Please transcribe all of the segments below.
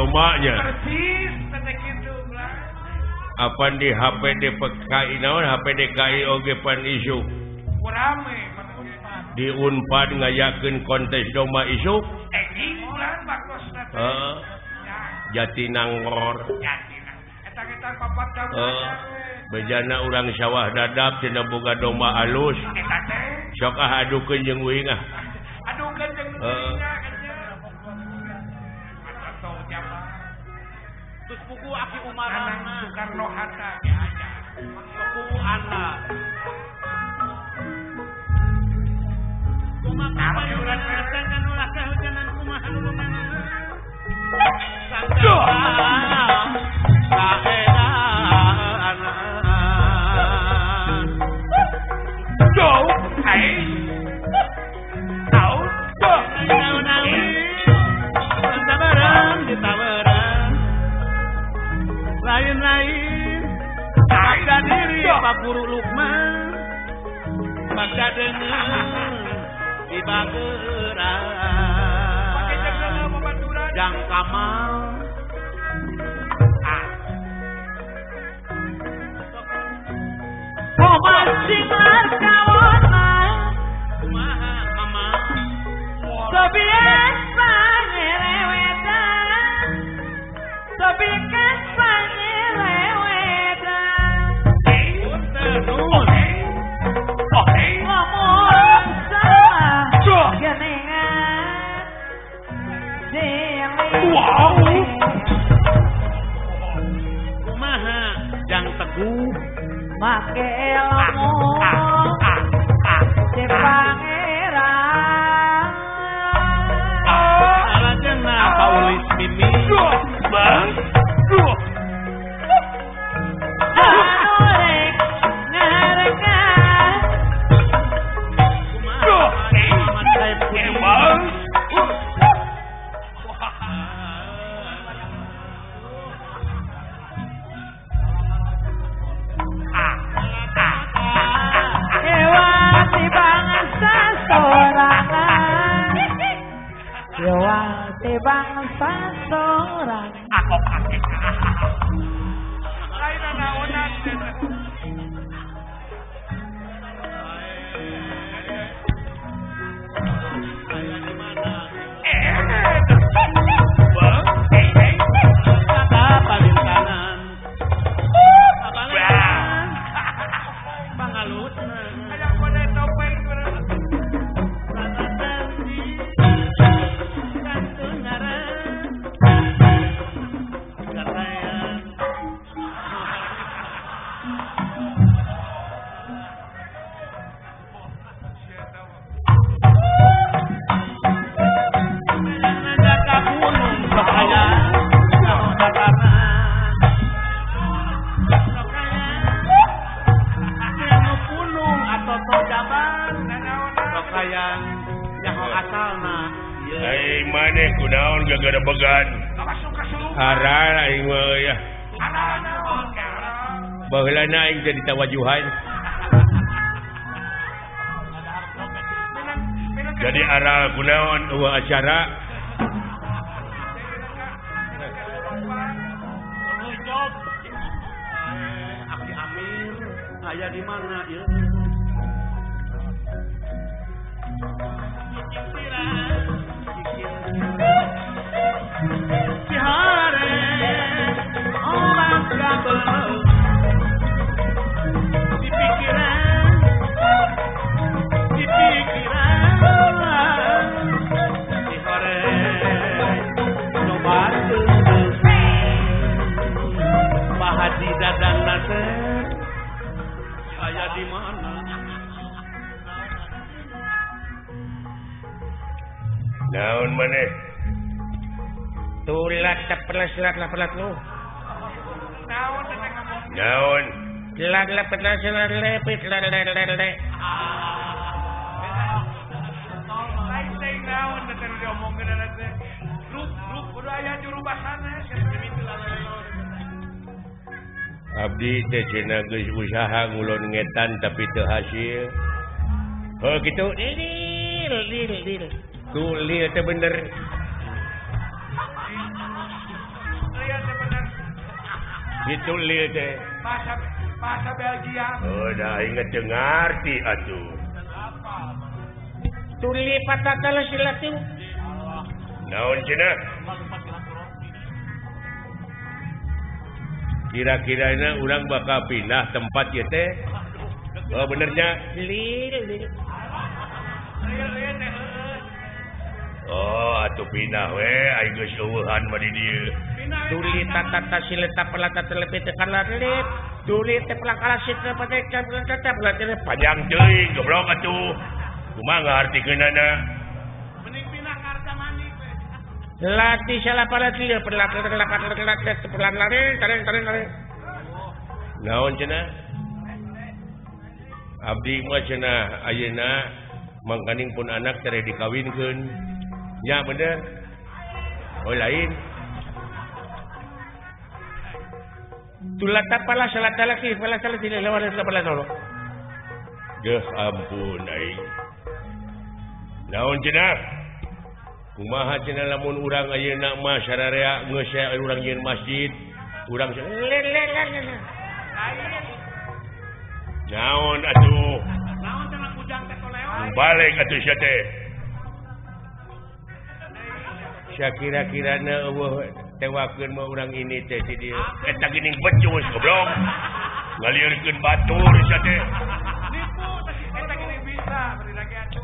domanya. Persis teh kitu lah. Apan di HP DPKI naon HP DKI oge pan isuk. Rame di Unpad ngayakeun kontes domba isuk. Enging ulah baktosna teh. Heeh. Jatinangor. Jatinangor. Eta kita papat heeh. Bejana urang sawah dadap cenah boga domba alus. Eta teh. Sok ah adukeun jeung uing ah. Adukeun jeung uing nya. Terus buku Aki Umarana Soekarno Hatta ya aja. Buku anak. Kumaha ulah kahujanan ulah kahujanan kumaha nu mana. Sangka kaedana. Go, ai. Au, go. Naon-naon. Sabaran ditawaran. Lain-lain paksa diri Pak Guru Lukman paksa dengan di bageran jang kamal Komasing kawana kumaha mama sobian pangelewetan sobikan pangelewetan nun ngomong salah genengan wow kumaha jang teguh make ilmu si pangeran alajengna paulis mimi bang anu rek ngarekan kumaha Muhammad Saib bang Ewang bangsa sorang aku kakek lain naonan saya di mana bang kata palintanan abalean pangalutna aya kode topeng began haral aing mah ya baheulana aing teh ditawajuhan jadi aral kunaon eueuh acara Aki Amir aya di mana ieu Cihare orang gabel di pikiran Cihare coba Pak Haji Dadang Nasir saya di mana naon maneh tulat tepelas lat lapelat lu naon teh ngomong naon lat lapelas lat lepit lat lat lat lain teh naon teh diomongkeun teh grup grup kudu aya juru bahasana abdi teh cenah geus usaha ngulon ngetan tapi teu hasil heuh kitu lil lil lil tuh lil teh bener. Itu lil teh. Bahasa Belgia. Oh, dah inget teu ngarti atuh. Tuli patatala silatin. Naon cenah? Kira-kirana urang bakal pindah tempat ieu teh. Oh benernya. Lil lil. Oh atuh pindah we aing geus eueuhan mah di dieu. Tuli tatata sileta pelata telepit kalalit. Tuli te pelakala sita pate kata pelata panjang teuing goblok atuh. Kumaha ngartikeunana? Mending pindah ka Arcamanik we. Lati salah palati pelata pelata pelata taring taring taring. Naon cenah? Abdi mah cenah ayeuna mangkaning pun anak tere dikawinkeun. Ya bener. Oh lain. Tulata pala salata laki pala salati lawan pala solo. Deuh ampun aing. Naon cenah? Kumaha cenah lamun urang ayeuna mah sararea geus urang nyieun masjid, urang naon atuh? Naon cenah kujang teh tolewan? Balik atuh sia teh. Sakira-kirana eueuh tewakeun mah urang ini teh di dieu. Eta geuning becus goblok. Ngalieurkeun batur sia teh. Nipu teh eta geuning bisa beri lagi atuh.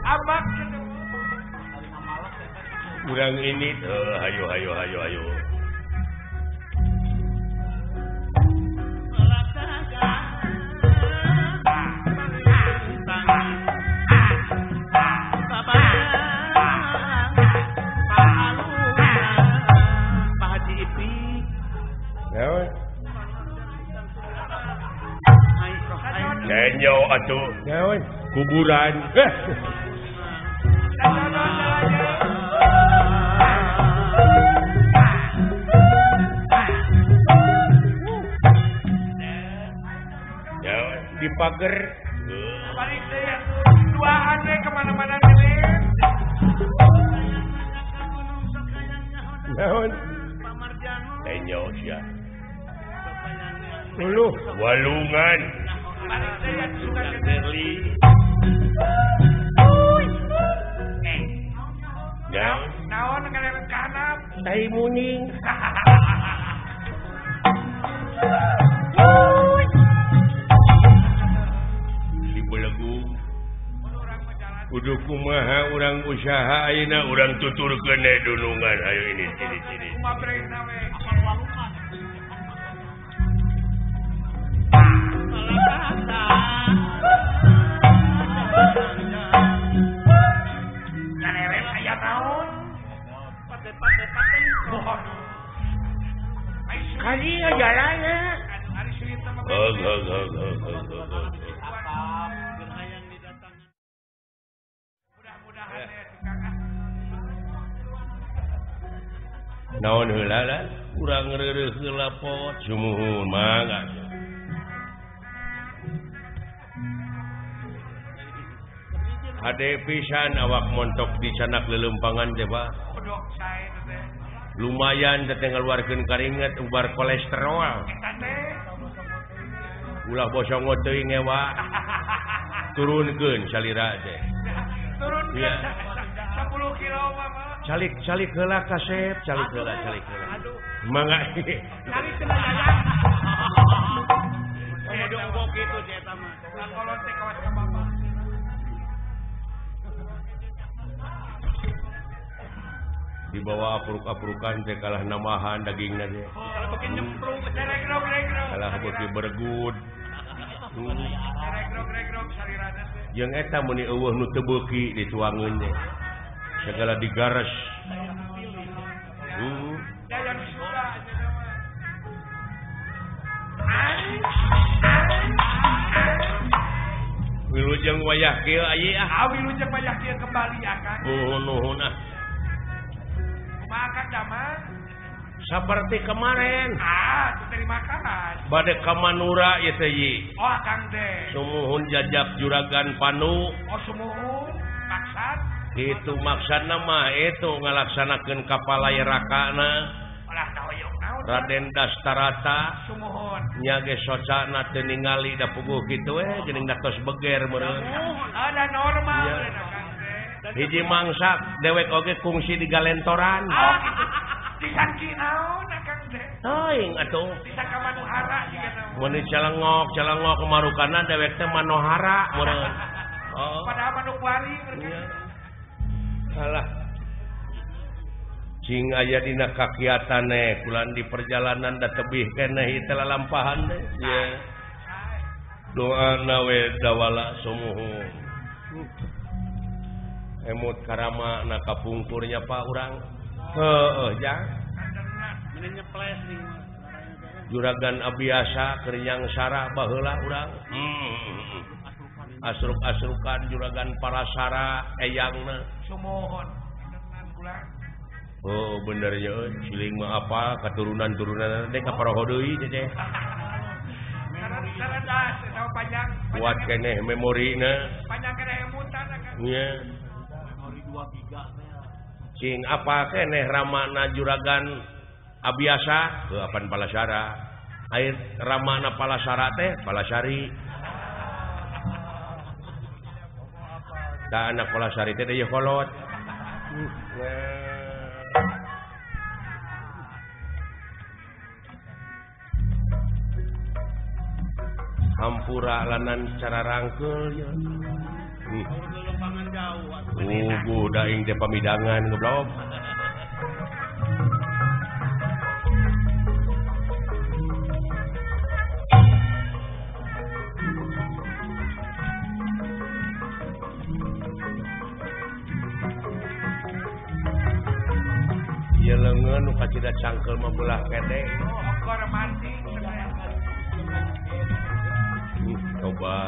Abak cenah. Urang ini hayo hayo hayo hayo. Kenyo atuh. Naon? Kuburan. Ya, di pager. Balik deui atuh. Duaan we kemana-mana geuning. Naon? Kenyo sia. Uluh, walungan. Naon ngalewat kahanap tai muning. Si belegu kudu kumaha urang usaha ayeuna urang tuturkeun dunungan hayo ini ciri-ciri. Kali jalannya. Naon heula lah, urang reureuh heula pot sumuhun mangga. Hade pisan awak montok di canak lelempangan teh Pak. Lumayan teh ngaluarkeun karinget ubar kolesterol. Ulah bosongo teuing ewa. Turunkeun salira teh. Turunkeun 10 kilo mah. Calik calik heula kasep, calik heula calik heula. Mangga. Calik cenah jalan. Kudu embok kitu si eta mah. Kolot teh kawas ka bapak. Dibawa apruk-aprukan teh kalah namahan dagingna teh. Kalah beuki bergud. Jeung eta meuni eueuh nu teu beuki dituangeun teh. Segala digares. Wilujeng wayah kieu aya ah. Wilujeng wayah kieu kembali akan. Nuhun nuhun ah. Makan damang seperti kemarin. Ah, terima kasih. Bade ka Manura ieu teh ye. Oh, Kang teh. Sumuhun jajak juragan Panu. Oh, sumuhun maksad. Itu maksudna mah itu ngalaksanakeun kapalai rakana. Ulah tahoyong naon. Raden Dastarata sumuhun nya ge socana teu ningali da puguh kitu we geuning da tos beger meureun. Ada normal hiji mangsa dewek oge kungsi di galentoran. Disangki naon akang teh? Teuing atuh. Disangka Manohara jiga naon. Mun celengok marukana dewek teh Manohara meureun. Oh. Padahal Manokwari meureun. Salah. Cing aya dina kakiatane kulan di perjalanan da tebih keneh ieu teh lalampahan teh. Ye. Doana we dawala sumuhun. Emut karama na kapungkurnya Pak urang. Heeh jang. Juragan abiasa keur nyangsara baheula urang. Asruk-asrukan juragan parasara eyangna. Sumuhun. Oh bener ya siling mah apa keturunan-turunan teh kaparoho deui teh. Kuat keneh memorina. Panjang keneh emutan akang. Nya. Memori 2 giga teh. Cing apa keneh ramana juragan abiasa ke apan palasara. Air ramana palasara teh palasari. Da anak palasari teh deui kolot. Hampura lanan cara rangkeul ya. Ugu daing teh pamidangan goblok. Ieu leungeun nu kacida cangkeul mah belah kede. Oh, ongkor mancing. Coba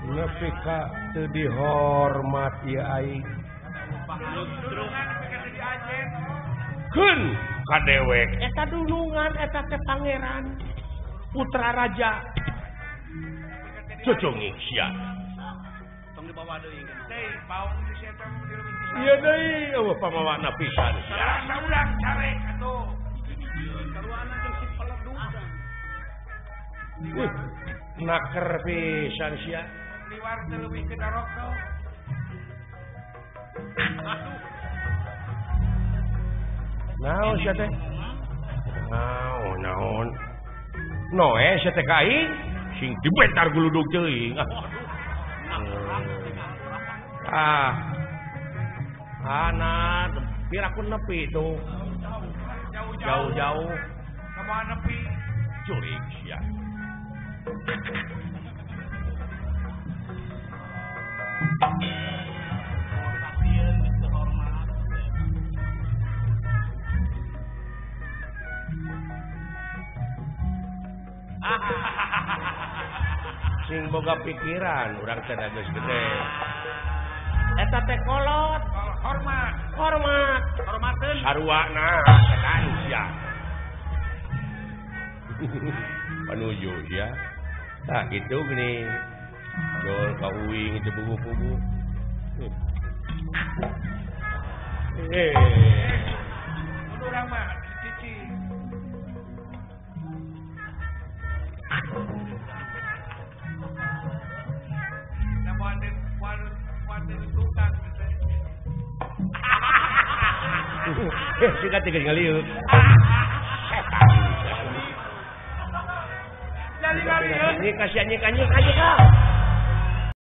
Nepi ka teu dihormat ieu aing. Keun ka dewek eta dulungan eta teh pangeran putra raja. Cucungik sia. Tong dibawa deui. Deui paung di sia teh Ieu deui eueuh pamawana pisan sia. Saurang carek atuh. Karuana jeung si peledug. Naker pisan sia. Liwar teu leuwih ke darokno. Naon sia teh? Naon naon. Noe sia teh ka aing sing dibentar guludug teuing. Ah. Anak, piraku nepi tuh. Jauh-jauh. Kamu nepi. Curik sia. Sing boga pikiran urang teh geus gede. Eta teh kolot, hormat, hormat, hormateun saruana setan sia. Panuju sia. Tah kitu geuning. Jol ka uing teu bubu-bubu. Mun urang mah cici. Suka tiga ngaliuk. Jadi ngaliuk. Ini kasihan nyika nyika.